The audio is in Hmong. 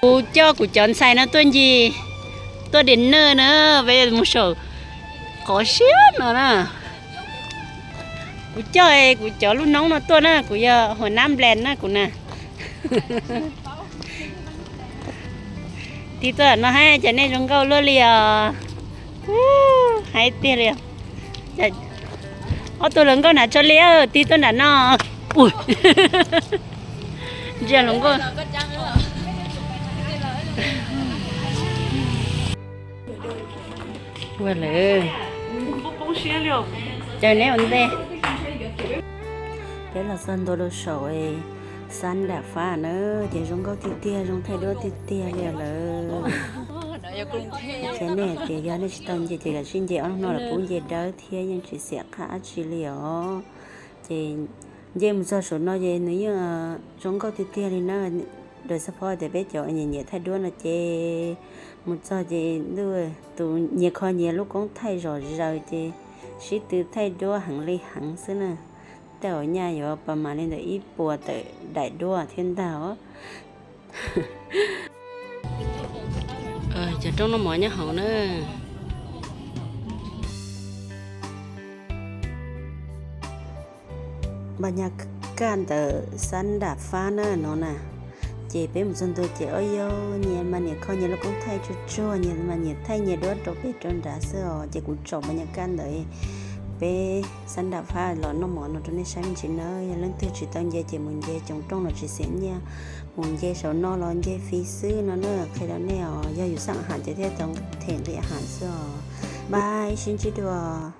Kuv coj kuv cov ntxhais no tuaj ncig, tuaj dinner na, peb mus saum qhov siab no na. Kuv coj kuv cov lub noob no tuaj na, kuv yog huas nab nplas na kuv na. Tig tuaj no hais cas nej zoo nkauj luaj li os. Hais tiag li. Ob tug hluas nkauj nram tso li, tig tuaj nram no. Ntsia hluas nkauj. Ua lawm, caw neb ua ntej. Peb los txog ntua rau saum xab nram fab na, ces zoo nkauj tiag tiag, zoo thaij duab tiag tiag li lawm. Qhia nej tias yog nej tsis tau nce ces kav tsij nce ob hnub no los pub nce dawb thiab yeej tsis xiam qab dab tsi li os. Ces nce mus txog saum no ces nws yeej zoo nkauj tiag tiag li na. Daws xab phob tias peb cov nyiam nyiam thaij duab no ces mus txog ces ntuj, tus nyias kho nyias lub koob thaij zom zaws ces sib tw thaij duab heev li heev xwb na. Tej zaum nyaj yuav pas mas li ntawm ib puas tawm daim duab thiab ntag os. Cov roob noj mov nyob hauv na. Npaj nyaj kaj ntawm xab nram fab na no na. Ces peb mus txog ntua ces ob yaug nyias mas nyias kho nyias lub koob thaij tsuag tsuag, nyias mas nyias thaij nyias duab rau pem rau nrad xwb os. Ces kuv tsaum npaj nyaj kaj ntawm peb xab nram fab los noj mov no rau nej saib me ntsis nawb. Yog leej twg tsis tau nce ces mus nce, coom rooj los tsis xiam nyiaj, mus nce saum no los nce fis xwb no na. Qhia rau nej os, yog yus xav has ces thiaj tau them nqi has xwb os. Bye, sib ntsib dua.